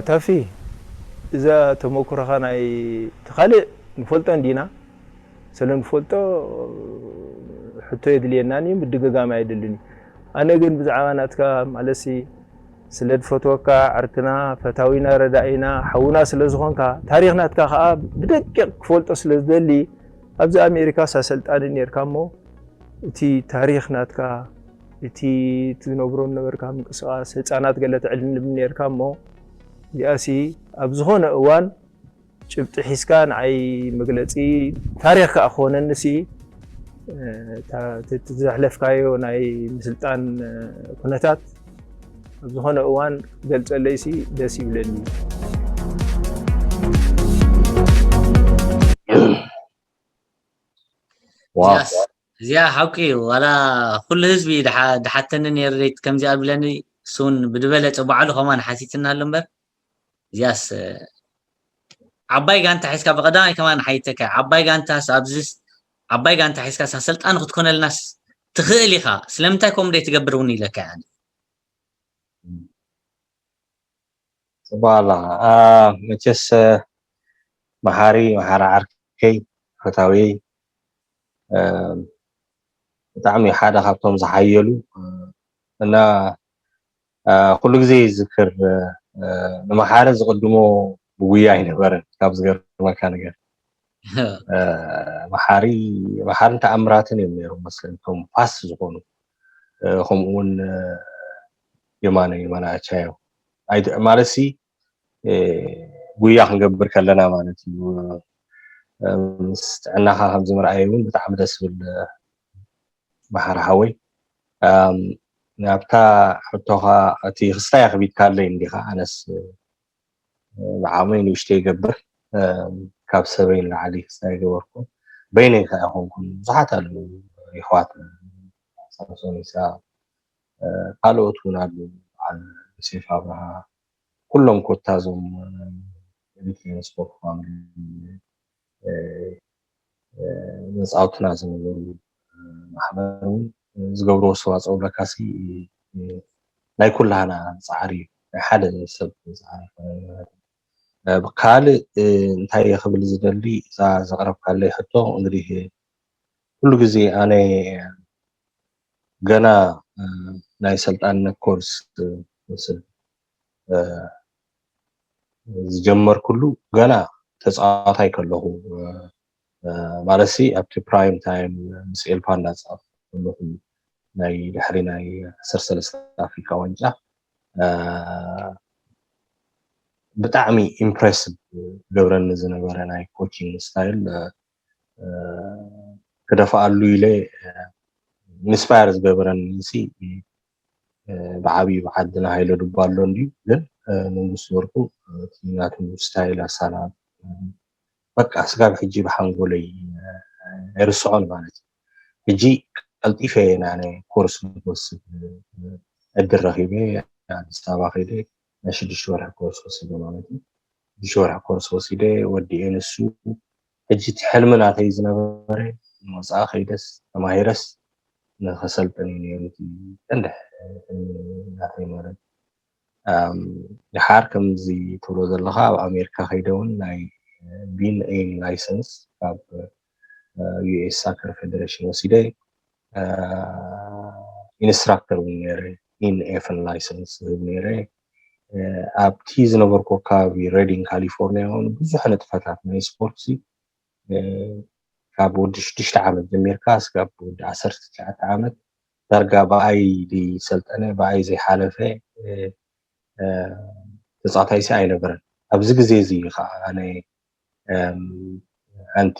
ታፊ፣ እዛ ተመኩሮኻ ናይ እቲ ካልእ ንፈልጦ እንዲና፣ ስለ ንፈልጦ ሕቶ የድልየናን እዩ፣ ምድግጋም ኣይደልን እዩ። ኣነ ግን ብዛዕባ ናትካ ማለትሲ ስለ ዝፈትወካ፣ ዓርክና፣ ፈታዊና፣ ረዳኢና፣ ሓውና ስለ ዝኾንካ፣ ታሪኽ ናትካ ከኣ ብደቂቕ ክፈልጦ ስለ ዝደሊ፣ ኣብዚ ኣሜሪካ ሳሰልጣኒ ነርካ እሞ፣ እቲ ታሪኽ ናትካ፣ እቲ ትነብሮ ዝነበርካ ምንቅስቓስ፣ ህጻናት ገለ ተዕልም ነርካ እሞ፣ እዚኣሲ ኣብ ዝኾነ እዋን ጭብጢ ሒዝካ ንዓይ መግለጺ ታሪኽ ከኣ ክኾነኒሲ፣ እታ፣ እቲ ዘሕለፍካዮ ናይ ምስልጣን ኩነታት ኣብ ዝኾነ እዋን ክትገልጸለይሲ ደስ ይብለኒ። ዋው። እዚኣ ሓቂ እዩ። ዋላ ኩሉ ህዝቢ ድሓ- ድሓተኒ ነይሩ ደይት ከምዚኣ ብለኒ፣ እሱን ብድበለጸ ባዕሉ ከማን ሓቲትና ኣሎ እምበር፣ እዚኣስ ዓባይ ጋንታ ሒዝካ ብቐዳማይ ከማን ሓይተካ፣ ዓባይ ጋንታስ ኣብዚስ ዓባይ ጋንታ ሒዝካ ሳሰልጣን ክትኮነልናስ ትኽእል ኢኻ። ስለምንታይ ከምኡ ደይ ትገብር እውን ኢለካ ያኒ። ጽቡቅ ኣለኻ። መቸስ መሓሪ መሓሪ ዓርከይ ፈታዊይ፣ ብጣዕሚ ሓደ ካብቶም ዝሓየሉ እና ኩሉ ግዜ ይዝክር፣ ንመሓሪ ዝቕድሞ ብጉያ ኣይነበረን። ካብ ዝገርመካ ነገር መሓሪ መሓርን ተኣምራትን እዮም ነይሮም መስለኒ፣ እቶም ፋስ ዝኾኑ ከምኡ እውን የማነ የማነ ኣቻዮ ማለት ሲ ጉያ ክንገብር ከለና ማለት እዩ። ምስ ጥዕናኻ ከምዚ ምርኣይ እውን ብጣዕሚ ደስ ዝብል መሓሪ ሓወይ። ናብታ ሕቶኻ እቲ ክስታይ ኣኽቢድካለይ እንዲኻ፣ ኣነስ ብዓቕመይ ንእሽተይ ይገብር፣ ካብ ሰበይ ንላዕሊ ክስታይ ገበርኩ። በይነይ ከ ኣይኮንኩን፣ ብዙሓት ኣለዉ ይሕዋት ሳምሶን ኢሳቕ፣ ካልኦት እውን ኣለዉ፣ በዓል ዮሴፍ ኣብርሃ፣ ኩሎም ኮታ እዞም ኤሪትሪያን ስፖርት ፋሚሊ መፃውትና ዝነበሩ ማሕበር እውን ዝገብርዎ ኣስተዋፅኦ ብለካሲ ናይ ኩላህና ፃዕሪ እዩ፣ ናይ ሓደ ሰብ ፃዕሪ ኣይኮነን ማለት እዩ። ካልእ እንታይ እየ ክብል ዝደሊ፣ እዛ ዘቕረብካለይ ሕቶ እንግዲህ ኩሉ ግዜ ኣነ ገና ናይ ሰልጣንነት ኮርስ ወስድ ዝጀመርኩሉ ገና ተፃዋታይ ከለኹ ማለት ሲ ኣብቲ ፕራይም ታይም ምስ ኤልፓ እንዳፃወትኩ ከለኹ ናይ ድሕሪ ናይ ዓሰርተ ሰለስተ ኣፍሪካ ዋንጫ ብጣዕሚ ኢምፕሬስ ገብረኒ ዝነበረ ናይ ኮቺንግ ስታይል ክደፍኣሉ ኢለ ኢንስፓየር ዝገበረኒ ሲ ብዓብዩ ብዓድና ሃይለ ዱባ ኣሎ እንድዩ፣ ግን መንግስቱ ወርቁ እቲ ናቱ ስታይል ኣሳና በቃ ስጋብ ሕጂ ብሓንጎለይ ኣይርስዖን ማለት እዩ። ሕጂ ቀልጢፈ ናነ ኮርስ ክወስድ ዕድል ረኺበ ኣዲስ ኣበባ ከይደ ናይ ሽዱሽተ ወርሒ ኮርስ ወሲደ ማለት እዩ። ሽዱሽተ ወርሒ ኮርስ ወሲደ ወዲኤ ንሱ ሕጂ እቲ ሕልሚ ናተይ ዝነበረ ንወፃኢ ከይደስ ተማሂረስ ንኸሰልጥን እዩ ነይሩ እቲ ቀንዲ ሕልሚ ናተይ ማለት እዩ። ድሓር ከምዚ ትብሎ ዘለኻ ኣብ ኣሜሪካ ከይደ እውን ናይ ቢን ኤን ላይሰንስ ካብ ዩኤስ ሳከር ፌደሬሽን ወሲደ ኢንስትራክተር እውን ነይረ ኢን ኤፍን ላይሰንስ ዝህብ ነይረ። ኣብቲ ዝነበርኩ ከባቢ ሬዲንግ ካሊፎርኒያ እውን ብዙሕ ንጥፈታት ናይ ስፖርት ካብ ወዲ ሽዱሽተ ዓመት ጀሚርካ ስጋብ ወዲ ዓሰርተ ትሽዓተ ዓመት ዳርጋ ብኣይ ዝሰልጠነ ብኣይ ዘይሓለፈ ተፃዋታይ ሲ ኣይነበረን። ኣብዚ ግዜ እዚ ከዓ ኣነ ሓንቲ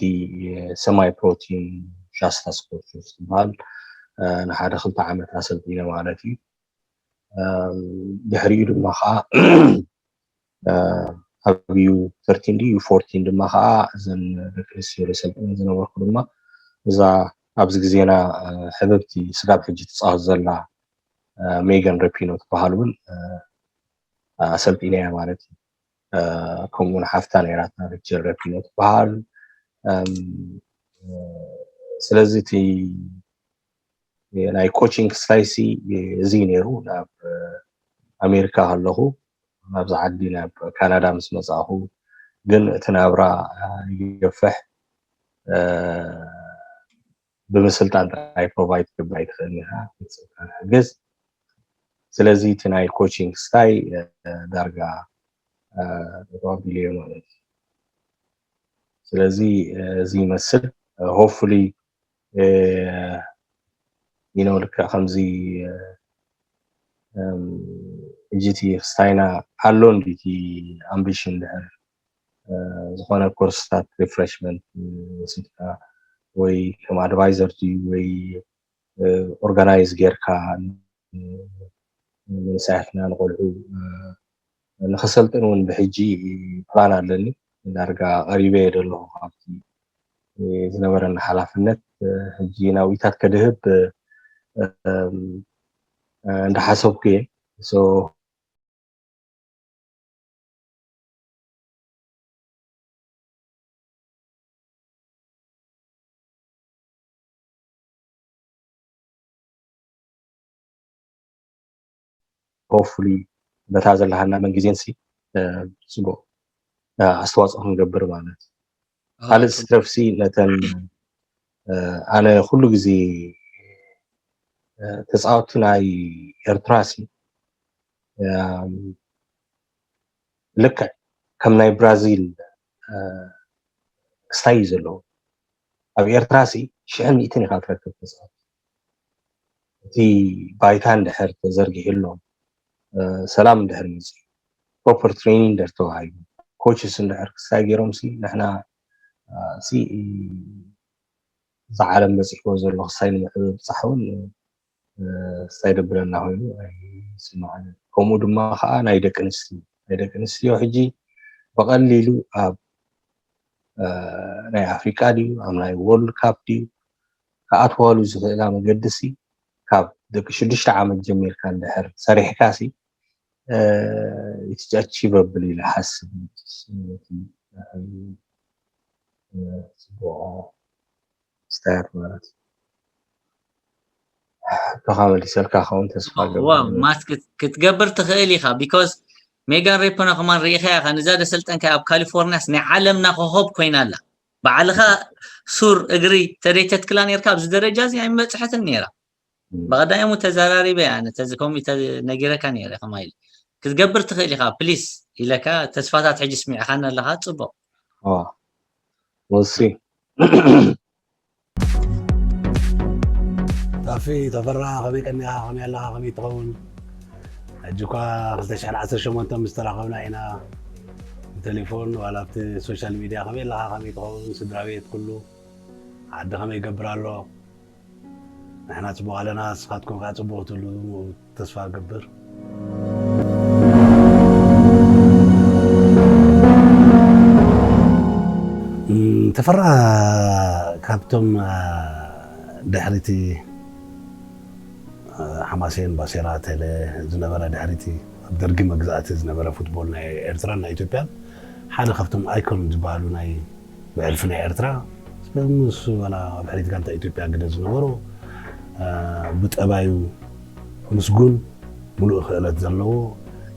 ሰማይ ፕሮቲን ሻስታ ስፖርት ትበሃል ንሓደ ክልተ ዓመት ኣሰልጢነ ማለት እዩ። ድሕሪኡ ድማ ከዓ ኣብ ዩ ተርቲን ድዩ ዩ ፎርቲን ድማ ከዓ እዘን ደቂ ኣንስትዮ ዘሰልጥነ ዝነበርኩ ድማ እዛ ኣብዚ ግዜና ሕብብቲ ስጋብ ሕጂ ትፃወት ዘላ ሜገን ረፒኖ ትበሃል እውን ኣሰልጢነያ ማለት እዩ። ከምኡውን ሓፍታ ነይራትና ሪቸል ረፒኖ ትበሃል። ስለዚ እቲ ናይ ኮቺንግ ስታይሲ እዚ ነይሩ ናብ ኣሜሪካ ከለኹ ናብዚ ዓዲ ናብ ካናዳ ምስ መጻእኹ ግን እቲ ናብራ ይገፍሕ። ብምስልጣን ጥራይ ፕሮቫይድ ክገብር ኣይትኽእልን ኢኻ ክትስልጣን ሕግዝ። ስለዚ እቲ ናይ ኮቺንግ ስታይ ዳርጋ ሮቢልዮ ማለት እዩ። ስለዚ እዚ ይመስል። ሆፕፉሊ ኢኖ ልክዕ ከምዚ ሕጂ እቲ ክስታይና ኣሎ እንዲ እቲ ኣምቢሽን ድሕር ዝኾነ ኮርስታት ሪፍሬሽመንት ወሲድካ ወይ ከም ኣድቫይዘር ድዩ ወይ ኦርጋናይዝ ጌርካ መንእሰያትና ንቆልዑ ንኸሰልጥን እውን ብሕጂ ፕላን ኣለኒ። ዳርጋ ቀሪበ እየ ዘለኹ ካብቲ ዝነበረኒ ሓላፍነት። ሕጂ ናብኢታት ከድህብ እንዳሓሰብኩ እየ። ሆፕፉሊ በታ ዘለሃና መንግዜን ሲ ጽቡቅ ኣስተዋፅኦ ክንገብር ማለት። ካልእ ስትረፍሲ ነተን ኣነ ኩሉ ግዜ ተፃወቲ ናይ ኤርትራ ሲ ልክዕ ከም ናይ ብራዚል ክስታይ እዩ ዘለዎ። ኣብ ኤርትራ ሲ ሽሕን ሚእትን ኢኻ ትረክብ ተፃወቲ። እቲ ባይታ እንድሕር ተዘርጊሕሎም፣ ሰላም እንድሕር መፅዩ፣ ፕሮፐር ትሬኒንግ እንድሕር ተዋሂቡ፣ ኮችስ እንድሕር ክስታይ ገይሮም ሲ ንሕና ሲ እዚ ዓለም በፂሕዎ ዘሎ ክስታይ ንምብፃሕ እውን ክስታይ ደብለና ኮይኑ ኣይስማዓንን። ከምኡ ድማ ከዓ ናይ ደቂ ኣንስትዮ ናይ ደቂ ኣንስትዮ ሕጂ ብቐሊሉ ኣብ ናይ ኣፍሪቃ ድዩ ኣብ ናይ ወርልድ ካፕ ድዩ ክኣትዋሉ ዝኽእላ መገዲ ሲ ካብ ደቂ ሽዱሽተ ዓመት ጀሚርካ እንድሕር ሰሪሕካ ሲ it's achievable ኢለ ሓስብ። ጽቡቕ ስታያት ማለት ሕቶኻ መሊሰልካ ከውን ተስፋ ገብር። ማት ክትገብር ትኽእል ኢኻ። ቢኮዝ ሜጋን ሬፖና ከማን ርኢኻ ኢኻ፣ ንዛ ደሰልጠንካ ኣብ ካሊፎርኒያስ ናይ ዓለምና ኮኸብ ኮይና ኣላ። ባዕልኻ ሱር እግሪ ተደይተትክላ ነርካ ኣብዚ ደረጃ እዚ ኣይመፅሐትን ነራ። ብቐዳሙ ተዘራሪበ ኣነ ተዚ ከምኡ ነጊረካ ነረ ከማይ ክትገብር ትኽእል ኢኻ ፕሊስ ኢለካ ተስፋታት ሕጂ ስሚዕኻኒ ኣለኻ። ፅቡቕ ወሲ ታፊ ተፈራ ከመይ ቀኒኻ ከመይ ኣለኻ ከመይ ትኸውን? ሕጂ እኳ ክልተ ሽሕን ዓሰርተ ሸሞንተን ምስ ተራኸብና ኢና ብቴሌፎን ዋላ ኣብቲ ሶሻል ሚድያ ከመይ ኣለኻ ከመይ ትኸውን ስድራ ቤት ኩሉ ዓዲ ከመይ ይገብር ኣሎ? ንሕና ፅቡቕ ኣለና፣ ንስኻትኩም ከዓ ፅቡቕ ትህሉ ተስፋ እገብር። ተፈራ ካብቶም ድሕሪቲ ሓማሴን ባሴራ ተለ ዝነበረ ድሕሪቲ ኣብ ደርጊ መግዛእቲ ዝነበረ ፉትቦል ናይ ኤርትራን ናይ ኢትዮጵያን ሓደ ካብቶም ኣይኮን ዝበሃሉ ናይ ብሕልፊ ናይ ኤርትራ ምስ ዋላ ኣብ ሕሪት ጋንታ ኢትዮጵያ ግደ ዝነበሮ ብጠባዩ ምስጉን ሙሉእ ክእለት ዘለዎ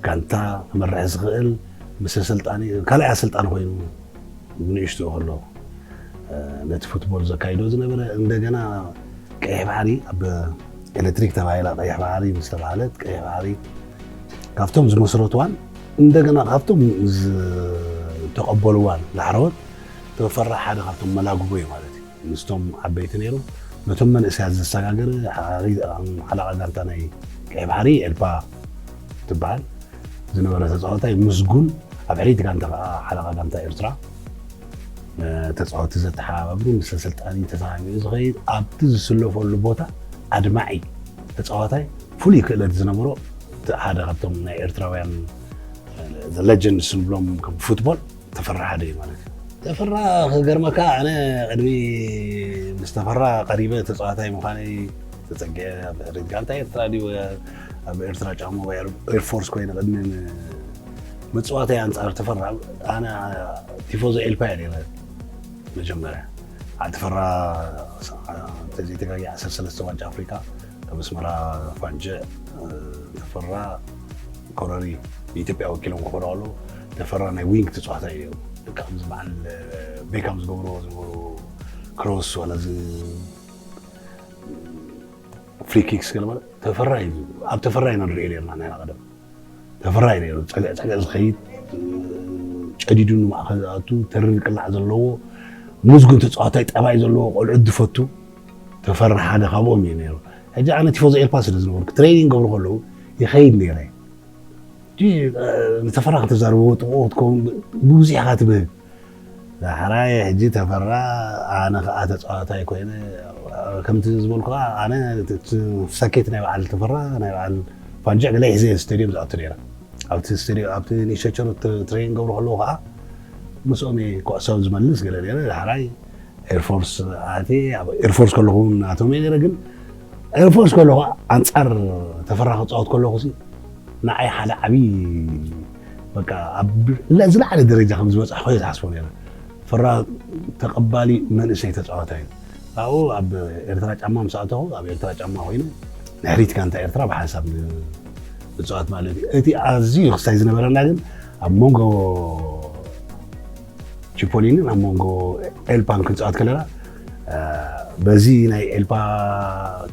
ጋንታ ክመርሕ ዝኽእል ምስ ኣሰልጣኒ ካልኣይ ኣሰልጣኒ ኮይኑ ብንእሽትኡ ከሎ ነቲ ፉትቦል ዘካይዶ ዝነበረ እንደገና ቀይሕ ባሕሪ ኣብ ኤሌክትሪክ ተባሂላ ቀይሕ ባሕሪ ምስ ተባህለት ቀይሕ ባሕሪ ካብቶም ዝመስረትዋን እንደገና ካብቶም ዝተቐበልዋን ላሕረወት ተፈራ ሓደ ካብቶም መላግቦ እዩ ማለት እዩ። ምስቶም ዓበይቲ ነይሩ ነቶም መንእሰያት ዘሰጋገረ ሓለቓ ጋንታ ናይ ቀይ ባሕሪ ኤልፓ ትበሃል ዝነበረ ተፃወታይ ምስጉን ኣብ ሕሪት ጋንታ ከዓ ሓለቓ ጋንታ ኤርትራ ተፃወቲ ዘተሓባብሩ ምስ ኣሰልጣኒ ተሰማሚዑ ዝኸይድ ኣብቲ ዝስለፈሉ ቦታ ኣድማዒ ተፃዋታይ ፍሉይ ክእለት ዝነበሮ ሓደ ካብቶም ናይ ኤርትራውያን ሌጀንድስ ንብሎም ፉትቦል ተፈራ ሓደ እዩ ማለት እዩ። ተፈራ ክገርመካ ኣነ ቅድሚ ምስ ተፈራ ቀሪበ ተፃዋታይ ምዃነይ ተፀጊዐ ኣብ ሕሪት ጋንታ ኤርትራ ድዩ ኣብ ኤርትራ ጫሞ ኤርፎርስ ኮይነ ቅድሚ ምፅዋተይ ኣንፃር ተፈራ ኣነ ቲፎዞ ኤልፓ እየ ነይረ መጀመርያ ዓዲ ተፈራ ተዘይተጋጊ ዓሰርተ ሰለስተ ዋንጫ ኣፍሪካ ካብ ኣስመራ ፋንጀ ተፈራ ኮረሪ ንኢትዮጵያ ወኪሎም ክኾኑ ከለዉ ተፈራ ናይ ዊንግ ተፃዋታይ እዩ። ደቂ ከምዚ በዓል ቤካም ዝገብርዎ ዝነበሩ ክሮስ ዋላ እዚ ፍሪ ኪክስ ገለ ማለት ተፈራ እዩ። ኣብ ተፈራ ኢና ንሪኦ ነርና ንሕና ቀደም። ተፈራ እዩ ነይሩ። ጸግዕ ጸግዕ ዝኸይድ፣ ጨዲዱ ንማእኸል ዝኣቱ፣ ተሪር ቅላዕ ዘለዎ፣ ምስጉን ተጻዋታይ፣ ጠባይ ዘለዎ፣ ቆልዑት ዝፈቱ ተፈራ ሓደ ካብኦም እዩ ነይሩ። ሕጂ ኣነ ቲፎዞ ኤልፓ ስለ ዝነበርኩ ትሬኒንግ ገብሩ ከለዉ ይኸይድ ነይረ። ሕጂ ንተፈራ ከተዛርብዎ ጥቑ ክትከውን ብዙሕ ኢኻ ትብህግ። ዳሕራይ ሕጂ ተፈራ ኣነ ከኣ ተጻዋታይ ኮይነ ከምቲ ዝበልኩ ከኣ ኣነ ሳኬት ናይ በዓል ተፈራ ናይ በዓል ፋንጃ ገለ ሒዘ ስቴድየም ዝኣቱ ነይረ ኣብቲ ስቴድየም ኣብቲ ኒሸቸር ትሬኒንግ ገብሩ ከለዉ ከኣ ምስኦም ኩዕሶ ዝመልስ ገለ ነይረ ዳሕራይ ኤርፎርስ ኣትየ ኣብ ኤርፎርስ ከለኹ እውን ኣቶም እየ ነይረ ግን ኤርፎርስ ከለኹ ኣንጻር ተፈራ ክጻወት ከለኹ ሲ ንዓይ ሓደ ዓብዪ በቃ ኣብ ዝለዓለ ደረጃ ከም ዝበፅሕ ኮይነ ዝሓስቦ ነይረ። ተፈራ ተቐባሊ መንእሰይ ተፃዋታይ እዩ። ካብኡ ኣብ ኤርትራ ጫማ ምስ ኣተኹ ኣብ ኤርትራ ጫማ ኮይነ ንሕሪት ጋንታ ኤርትራ ብሓንሳብ ንፃወት ማለት እዩ። እቲ ኣዝዩ ክስታይ ዝነበረና ግን ኣብ መንጎ ቺፖሊንን ኣብ መንጎ ኤልፓን ክንፃወት ከለና በዚ ናይ ኤልፓ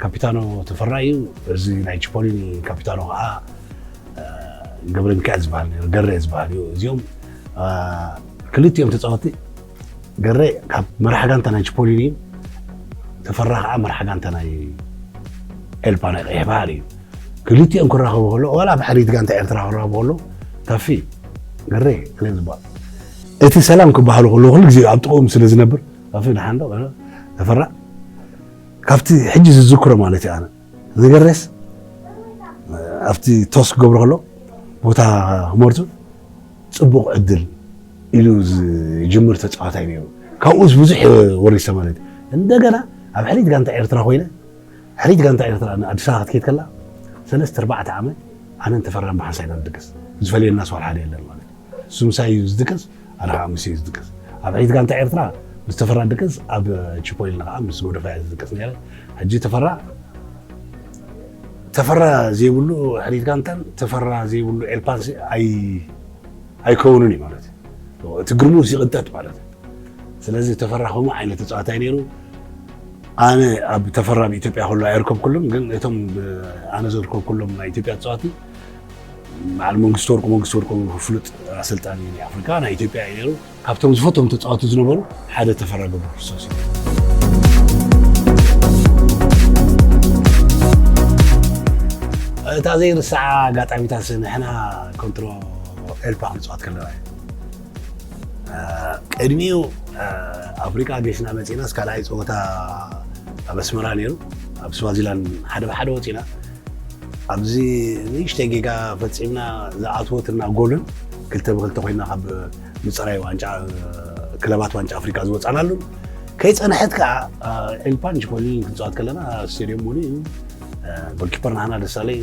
ካፒታኖ ተፈራ እዩ፣ በዚ ናይ ቺፖሊኒ ካፒታኖ ከዓ ገብረ ሚካኤል ዝበሃል ነይሩ፣ ገረ ዝበሃል እዩ። እዚኦም ክልቲኦም ተፃወቲ ገረ ካብ መራሕ ጋንታ ናይ ቺፖሊኒ እዩ፣ ተፈራ ከዓ መራሕ ጋንታ ናይ ኤልፓ ናይ ቀይሕ ባህር እዩ። ክልቲኦም ክራኸቡ ከሎ ዋላ ኣብ ሕሪት ጋንታ ኤርትራ ክራኸቡ ከሎ ታፊ ገሬ ገለ ዝበሃል እቲ ሰላም ክበሃሉ ከለዉ ኩሉ ግዜ ኣብ ጥቕኦም ስለ ዝነብር ታፊ ደሓን ዶ ተፈራ ካብቲ ሕጂ ዝዝክሮ ማለት እዩ ኣነ ዝገሬስ ኣብቲ ቶስ ክገብሩ ከሎ ቦታ ክመርፁ ፅቡቕ ዕድል ኢሉ ዝጅምር ተፃዋታይ ነይሩ ካብኡስ ብዙሕ ወሪሰ ማለት እዩ እንደገና ኣብ ሕሪት ጋንታ ኤርትራ ኮይነ ሕሪት ጋንታ ኤርትራ ንኣዲስ ኣበባ ክትከይድ ከላ ሰለስተ ኣርባዕተ ዓመት ኣነን ተፈራን ብሓንሳብ ኢና ንድቅስ ዝፈልየና ስዋል ሓደ የለን ማለት እዩ እሱ ምሳይ እዩ ዝድቅስ ኣነ ከዓ ምስ እዩ ዝድቅስ ኣብ ሕሪት ጋንታ ኤርትራ ምስ ተፈራ ድቅስ ኣብ ቺፖይልና ከዓ ምስ ጎደፋ እየ ዝድቅስ ነረ ሕጂ ተፈራ ተፈራ ዘይብሉ ሕሪት ጋንታን ተፈራ ዘይብሉ ኤልፓን ኣይከውንን እዩ ማለት እዩ እቲ ግርሙ ይቕንጠጥ ማለት እዩ ስለዚ ተፈራ ከምኡ ዓይነት ተፃዋታይ ነይሩ ኣነ ኣብ ተፈራ ኣብ ኢትዮጵያ ከሎ ኣይርከብኩሉን ግን እቶም ኣነ ዘርከብኩሎም ናይ ኢትዮጵያ ተፃዋቲ በዓል መንግስቲ ወርቁ መንግስቲ ወርቁ ፍሉጥ ኣሰልጣኒ ናይ ኣፍሪካ ናይ ኢትዮጵያ እዩ ነይሩ ካብቶም ዝፈቶም ተፃወቱ ዝነበሩ ሓደ ተፈራ ገብረ ክርስቶስ እዩ እታ ዘይርሳዓ ኣጋጣሚታት ንሕና ኮንትሮ ኤልፓ ክንፅዋት ከለና እዩ ቅድሚኡ ኣፍሪቃ ገሽና መፂናስ ካልኣይ ፀወታ ኣብ ኣስመራ ነይሩ ኣብ ስዋዚላንድ ሓደ ብሓደ ወፂና ኣብዚ ንእሽተይ ጌጋ ፈፂምና ዝኣትወትና ጎልን ክልተ ብክልተ ኮይና ካብ ምፅራይ ዋንጫ ክለባት ዋንጫ ኣፍሪካ ዝወፃናሉ ከይፀንሐት ከዓ ኤልፓን ችኮሊን ክንፅዋት ከለና ስቴድየም ሙሉ እዩ ጎልኪፐር ናህና ደሳለይ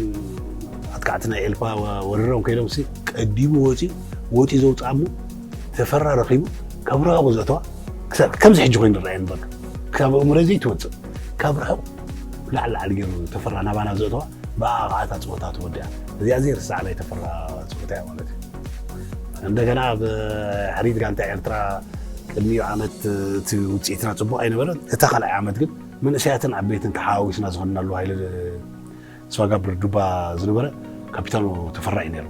ኣትካዕቲ ናይ ኤልፓ ወሪሮም ከይዶም ቀዲሙ ወፂኡ ወፂኡ ዘውፅኣሞ ተፈራ ረኺቡ ካብ ርሑቕ ዘእተዋ ከምዚ ሕጂ ኮይኑ ረኣየኒ በቃ ካብ እምረ ዘይትወፅእ ካብ ርሑቕ ላዕሊ ላዕሊ ገይሩ ተፈራ ናባና ዘእተዋ ብኣ ከዓ እታ ፀወታ ተወዲኣ እዚኣ ዘይርሳዕ ናይ ተፈራ ፀወታ እያ ማለት እዩ እንደገና ኣብ ሕሪት ጋንታ ኤርትራ ቅድሚኡ ዓመት እቲ ውፅኢትና ፅቡቅ ኣይነበረን እታ ካልኣይ ዓመት ግን መንእሰያትን ዓበይትን ተሓዋዊስና ዝኾንናሉ ሃይለ ስዋጋብር ዱባ ዝነበረ ካፒታኖ ተፈራ እዩ ነይሩ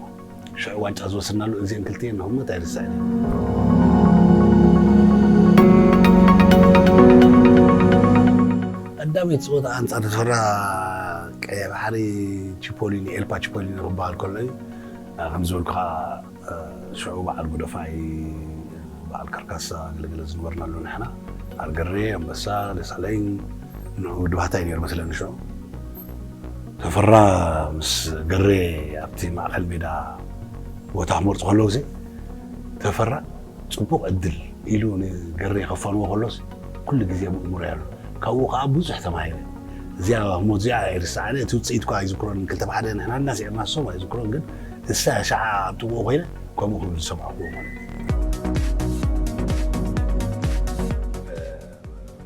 ሽዑ ዋንጫ ዝወሰድናሉ እዚአን ክልቲኤን ንህሞት ኣይርሳዕን እዩ ቀዳመይቲ ፀወታ ኣንፃር ተፈራ ቀየ ባሕሪ ቺፖሊኒ ኤልፓ ቺፖሊኒ ክበሃል ከሎ እዩ ከም ዝበልኩ ከዓ ሽዑ በዓል ጉደፋይ በዓል ካርካሳ ገለገለ ዝነበርናሉ ንሕና በዓል ገሬ ኣንበሳ ደሳለኝ ንዑ ድባህታይ ነይሩ መስለኒ ሽዑ ተፈራ ምስ ገሬ ኣብቲ ማእከል ሜዳ ቦታ ክመርፁ ከለዉ ሲ ተፈራ ፅቡቕ ዕድል ኢሉ ንገሬ ከፋንዎ ከሎስ ኩሉ ግዜ ምእምሮ ያሉ ካብኡ ከዓ ብዙሕ ተማሂረ እዚኣ ህሞት እዚኣ ኣይርስዓነ እቲ ውፅኢት ኳ ኣይዝክሮን ክልተ ብሓደ ንሕና እናስዕርና ሶም ኣይዝክሮን ግን እሳ ሸዓ ኣብ ጥቕኡ ኮይነ ከምኡ ክብል ዝሰማዕኩዎ ማለት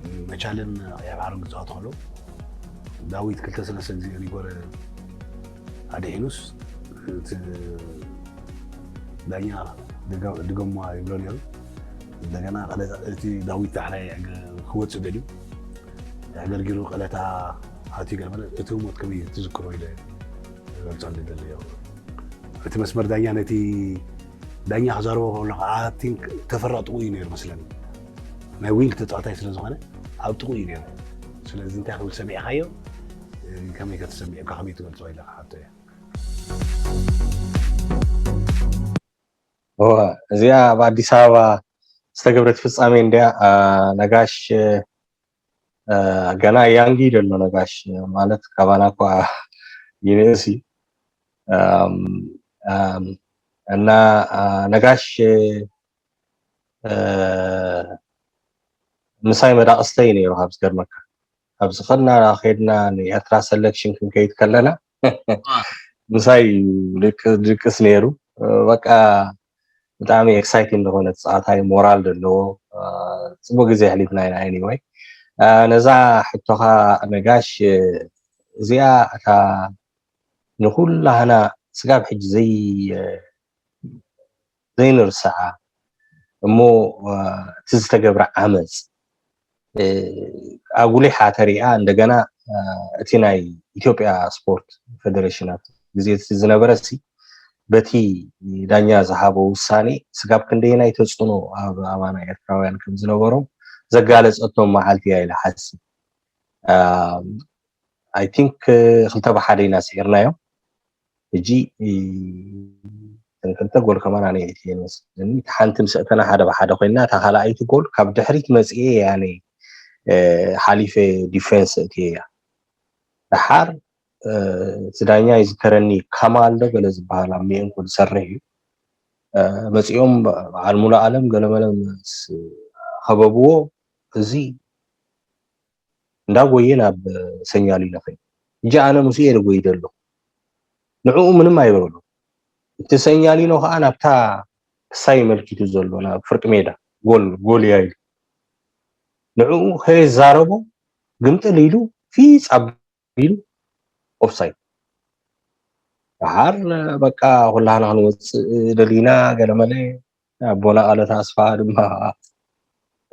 እዩ መቻልን ቀይሕ ባሕርን ክፃወቱ ከለዉ ዳዊት ክልተ ሰለስተ ግዜ ሪጎረ ኣድሒኑስ እቲ ዳኛ ድገ- ድገሙዋ ይብሎ ነይሩ። እንደገና ቀለታ- እቲ ዳዊት ዳሕራይ ክወፅእ ደልዩ ኣገልጊሉ ቀለታ ኣትዩ ገለ ማለት እቲ ህሞት ከመይ ትዝክሮ ኢለ ይገልፀሉ ይደሊ እቲ መስመር ዳኛ ነቲ ዳኛ ክዛረቦ ከሎ ከዓ ቲንክ ተፈራ ጥቑ እዩ ነይሩ መስለኒ ናይ ዊንግ ተፃዋታይ ስለ ዝኾነ ኣብ ጥቑ እዩ ነይሩ ስለዚ እንታይ ክብል ሰሚዕካዮ ከመይ ከተሰሚዑካ ከመይ ትገልፆ ኢለ ክሓቶ እየ እዚኣ ኣብ ኣዲስ ኣበባ ዝተገብረት ፍፃሜ እንዲያ ነጋሽ ገና ያንግ ደሎ ነጋሽ ማለት ካባና እኳ ይንእስ እዩ እና ነጋሽ ምሳይ መዳቕስተይ ነይሩ ካብ ዝገርመካ ኣብዚ ከድና ከድና ንኤርትራ ሰለክሽን ክንከይድ ከለና ምሳይ ድቅስ ነይሩ በቃ ብጣዕሚ ኤክሳይቲንግ ዝኾነ ተፃዋታይ ሞራል ዘለዎ ፅቡቅ ግዜ ኣሕሊፍና ኢና ኤኒወይ ነዛ ሕቶኻ ነጋሽ እዚኣ እታ ንኩላህና ስጋብ ሕጂ ዘይ ዘይንርስዓ እሞ እቲ ዝተገብረ ዓመፅ ኣጉሊሓ ተሪኣ እንደገና እቲ ናይ ኢትዮጵያ ስፖርት ፌደሬሽን ኣብ ግዜ ዝነበረ ሲ በቲ ዳኛ ዝሃቦ ውሳኔ ስጋብ ክንደየናይ ተፅዕኖ ኣብ ኣባና ኤርትራውያን ከም ዝነበሮም ዘጋለፀቶም መዓልቲ እያ ኢለ ሓስብ I think ክልተ ብሓደ ኢና ስዒርናዮም ሕጂ ክልተ ጎል ከማን ኣነ የእትየን መስለኒ እቲ ሓንቲ ምስ ኣእተና ሓደ ብሓደ ኮይና እታ ካልኣይቲ ጎል ካብ ድሕሪት መፅኤ እያ ኣነ ሓሊፈ ዲፌንስ እትየ እያ ደሓር እቲ ዳኛ ይዝከረኒ ካማል ዶ ገለ ዝበሃል ኣብ ሚእንኮ ዝሰርሕ እዩ መፂኦም በዓል ሙሉ ኣለም ገለመለ ምስ ከበብዎ እዚ እንዳጎየ ናብ ሰኛሊኖ ከይዱ ሕጂ ኣነ ምስኡ እየ ዝጎይደ ኣለኹ ንዕኡ ምንም ኣይበሎ እቲ ሰኛሊኖ ከዓ ናብታ ክሳይ መልኪቱ ዘሎ ናብ ፍርቂ ሜዳ ጎል ጎል እያ ኢሉ ንዕኡ ከየዛረቦ ግምጥል ኢሉ ፊፅ ኣቢሉ ኦፍሳይድ ደሓር በቃ ኩላህና ክንወፅእ ደሊና ገለመለ ኣቦና ቃለ ተስፋ ድማ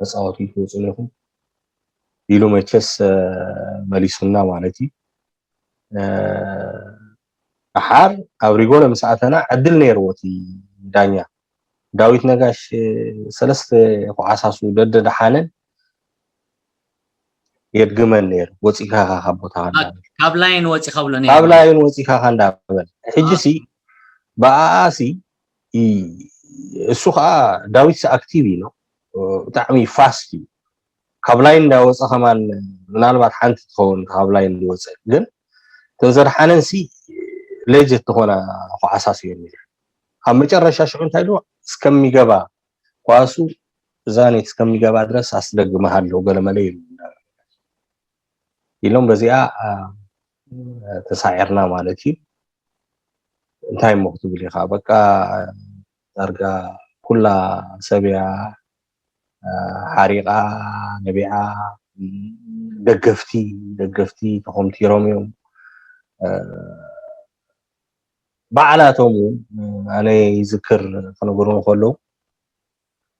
ተፃወቱ ይትወፅኡ ኢኹም ኢሉ መቸስ መሊሱና ማለት እዩ ደሓር ኣብ ሪጎለ ምስ ኣተና ዕድል ነይርዎ እቲ ዳኛ ዳዊት ነጋሽ ሰለስተ ኩዓሳሱ ደደደሓነን የድግመን ነይሩ ወፂእካ ካብ ቦታ ካብ ላይን ወፂኻ ብሎ ካብ ላይን ወፂኻ እንዳበል ሕጂ ሲ ብኣኣሲ እሱ ከዓ ዳዊት ኣክቲቭ እዩ ብጣዕሚ ፋስት እዩ ካብ ላይን እንዳወፀ ከማን ምናልባት ሓንቲ ትኸውን ካብ ላይን ዝወፀ ግን እተን ዘድሓነን ሲ ሌጀት ዝኾና ኩዓሳስ እዮም ኣብ መጨረሻ ሽዑ እንታይ ኢሉ እስከሚገባ ኳሱ እዛ ኔት እስከሚገባ ድረስ ኣስደግመሃለሁ ገለመለ ኢሉ ኢሎም በዚኣ ተሳዒርና ማለት እዩ እንታይ እሞ ክትብል ኢኻ በቃ ዳርጋ ኩላ ሰብያ ሓሪቓ ነቢዓ ደገፍቲ ደገፍቲ ተኾምቲሮም እዮም ባዕላቶም ኣነ ይዝክር ክነግሩ ከለዉ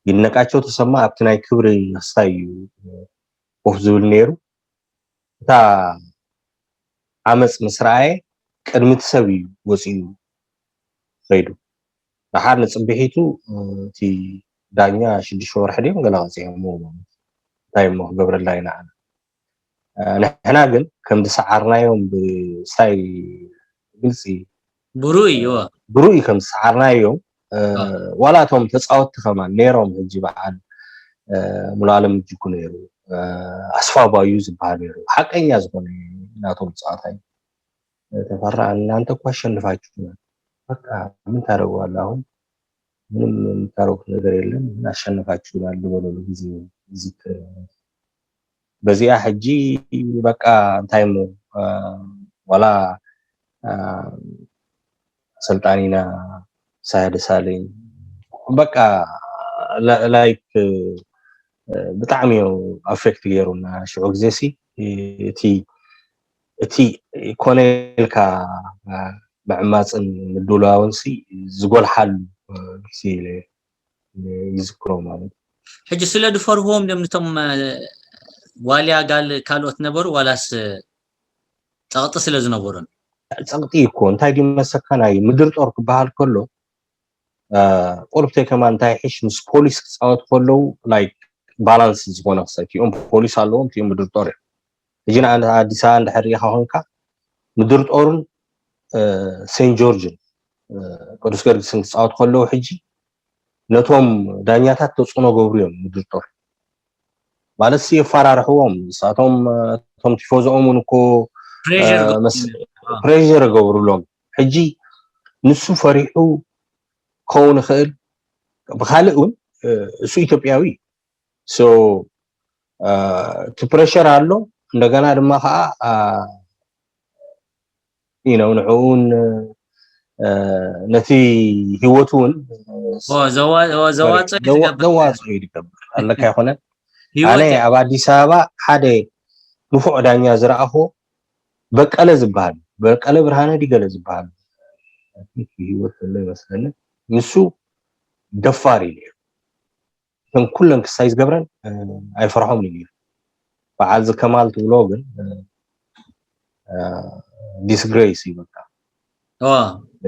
ይድነቃቸው ተሰማ ኣብቲ ናይ ክብሪ ክስታይ እዩ ኮፍ ዝብል ነይሩ እታ ዓመፅ ምስ ረኣየ ቅድሚ እቲ ሰብ እዩ ወፂኡ ከይዱ ደሓር ንፅብሒቱ እቲ ዳኛ ሽዱሽተ ወርሒ ድዮም ገለ ቀፂዖምዎ ማለት እንታይ እሞ ክገብረላ ኢና ኣነ ንሕና ግን ከም ዝሰዓርናዮም ብስታይ ግልፂ ብሩይ እዎ ብሩይ ከም ዝሰዓርናዮም ዋላ እቶም ተፃወትቲ ከማን ነይሮም ሕጂ በዓል ሙሉኣለም እጅጉ ነይሩ ኣስፋባዩ ዝበሃል ነይሩ ሓቀኛ ዝኾነ ናቶም ፀዋታይ ተፈራ እናንተ እኮ አሸንፋችሁናል በቃ ምን ታደርገዋለህ አሁን ምንም የምታደርጉት ነገር የለም ግን አሸንፋችሁናል ልበለሉ ጊዜ ዝክር በዚኣ ሕጂ በቃ እንታይ ሞ ዋላ ሰልጣኒና ሳያ ደሳለኝ በቃ ላይክ ብጣዕሚ እዩ ኣፌክት ገይሩና ሽዑ ግዜ ሲ እቲ እቲ ኮነ ኢልካ ምዕማፅን ምድላውን ሲ ዝጎልሓሉ ግዜ ኢለ ይዝክሮ ማለት እዩ። ሕጂ ስለ ዝፈርህዎም ድም ንቶም ዋልያ ጋል ካልኦት ነበሩ ዋላስ ፀቕጢ ስለ ዝነበሮም? ፀቕጢ እኮ እንታይ ድዩ መሰካ ናይ ምድር ጦር ክበሃል ከሎ ቁርብተይ ከማ እንታይ ይሕሽ ምስ ፖሊስ ክፃወት ከለዉ ላይክ ባላንስ ዝኾነ ክሳይ እቲኦም ፖሊስ ኣለዎም እቲኦም ምድር ጦር እዮም። ሕጂ ንኣዲስ ኣበባ እንድሕር ሪኢኻ ኮንካ ምድር ጦርን ሴንት ጆርጅን ቅዱስ ገርጊስን ክፃወት ከለዉ ሕጂ ነቶም ዳኛታት ተፅዕኖ ገብሩ እዮም ምድር ጦር ማለት ሲ የፈራርሕዎም ንሳቶም እቶም ቲፎዞኦም እውን እኮ ፕሬር ገብሩሎም ሕጂ ንሱ ፈሪሑ ክኸውን ይኽእል ብካልእ እውን እሱ ኢትዮጵያዊ እቲ ፕሬር ኣሎ እንደገና ድማ ከዓ ነው ንዕኡን ነቲ ህይወቱ እውን ዘዋፅኦ እዩ ዝገብር ኣለካ ይኮነ ኣነ ኣብ ኣዲስ ኣበባ ሓደ ንፉዕ ዳኛ ዝረኣኹ በቀለ ዝበሃል በቀለ ብርሃነ ዲገለ ዝበሃል ህይወት ዘሎ ይመስለኒ ንሱ ደፋር እዩ ነይሩ እተን ኩለን ክሳይ ዝገብረን ኣይፈርሖም እዩ ነይሩ በዓል ዝከማል ትብሎ ግን disgrace እዩ በቃ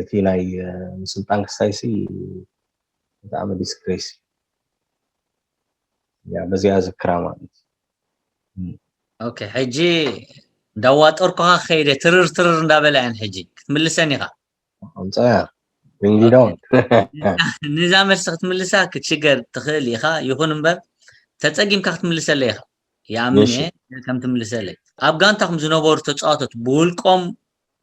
እቲ ናይ ስልጣን ክሳይሲ ብጣዕሚ disgrace እዩ በዚኣ ዝክራ ማለት ኦኬ ሕጂ እንዳዋጠርኩኻ ከይደ ትርር ትርር እንዳበላ እየን ሕጂ ክትምልሰን ኢኻ ኣምፀያ bring it on ንዛ መልሲ ክትምልሳ ክትሽገር ትኽእል ኢኻ ይኹን እምበር ተፀጊምካ ክትምልሰለ ኢኻ ይኣምን እየ ከም ትምልሰለይ ኣብ ጋንታኹም ዝነበሩ ተፃዋቶት ብውልቆም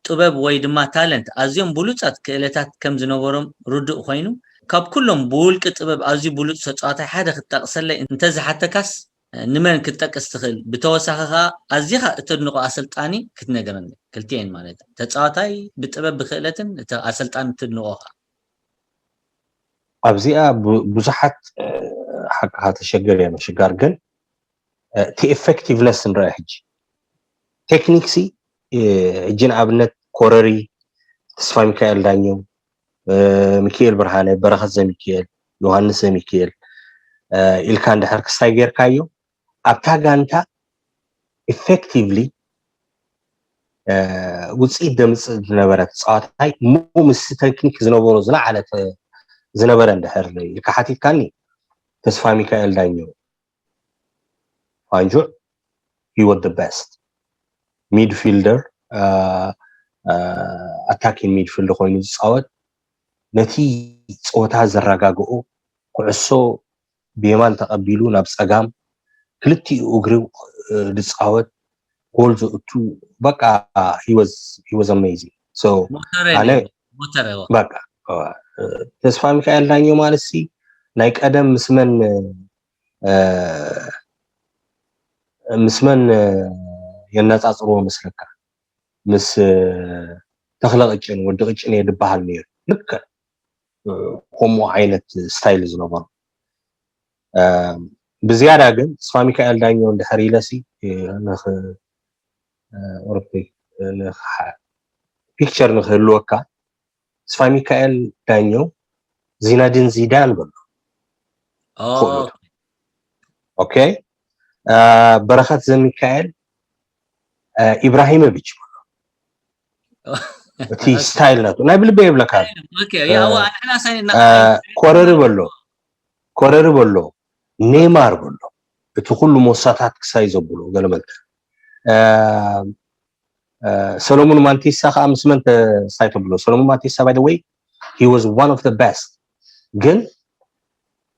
ጥበብ ወይ ድማ ታለንት ኣዝዮም ብሉፃት ክእለታት ከም ዝነበሮም ርዱእ ኮይኑ ካብ ኩሎም ብውልቂ ጥበብ ኣዝዩ ብሉፅ ተፃዋታይ ሓደ ክትጠቅሰለይ እንተዝሓተካስ ንመን ክትጠቅስ ትኽእል ብተወሳኺ ከዓ ኣዚኻ እተድንቆ ኣሰልጣኒ ክትነገረኒ ክልቲኤን ማለት ተፃዋታይ ብጥበብ ብክእለትን እቲ ኣሰልጣኒ ትድንቆ ከዓ ኣብዚኣ ብዙሓት ሓቅኻ ተሸገር እየ ምሽጋር ግን እቲ effectiveness ንረአ ሕጂ ቴክኒክሲ ሕጂ ንኣብነት ኮረሪ ተስፋ ሚካኤል ዳኘው ሚኪኤል ብርሃነ በረኸት ዘሚኪኤል ዮሃንስ ዘሚኪኤል ኢልካ እንድሕር ክስታይ ጌርካዮ ኣብታ ጋንታ effectively ውፅኢት ደምፅእ ዝነበረ ተፃዋታይ ሙ ምስ ቴክኒክ ዝነበሮ ዝለዓለ ዝነበረ እንድሕር ኢልካ ሓቲትካኒ ተስፋ ሚካኤል ዳኘው ፋንጁዕ he was the best midfielder attacking midfield ኮይኑ ዝፃወት ነቲ ፀወታ ዘረጋግኦ ኩዕሶ ብየማን ተቐቢሉ ናብ ፀጋም ክልቲኡ እግሪ ዝፃወት ጎል ዘእቱ በቃ he was amazing so ኣነ በቃ ተስፋ ሚካኤል ዳኘው ማለት ሲ ናይ ቀደም ምስ መን ምስ መን የነፃፅርዎ መስለካ ምስ ተኽለ ቅጭን ወዲ ቅጭን እየ ዝበሃል ነይሩ ልክዕ ከምኡ ዓይነት style ዝነበሩ ብዝያዳ ግን ተስፋ ሚካኤል ዳኘው እንድሕር ኢለሲ picture ንክህልወካ ተስፋ ሚካኤል ዳኘው ዚናዲን ዚዳን በሎ ክእለቱ okay በረኸት ዘሚካኤል ኢብራሂሞቪች በሎ እቲ style ናቱ ናይ ብልበ የብለካ ኮረሪ በሎ ኮረሪ በሎ ኔማር በሎ እቲ ኩሉ ሞሳታት ክሳይ ዘብሎ ገለመልተ ሰሎሙን ማንቲሳ ከዓ ምስ መን ተስታይ ተብሎ ሰሎሙን ማንቲሳ by the way he was one of the best ግን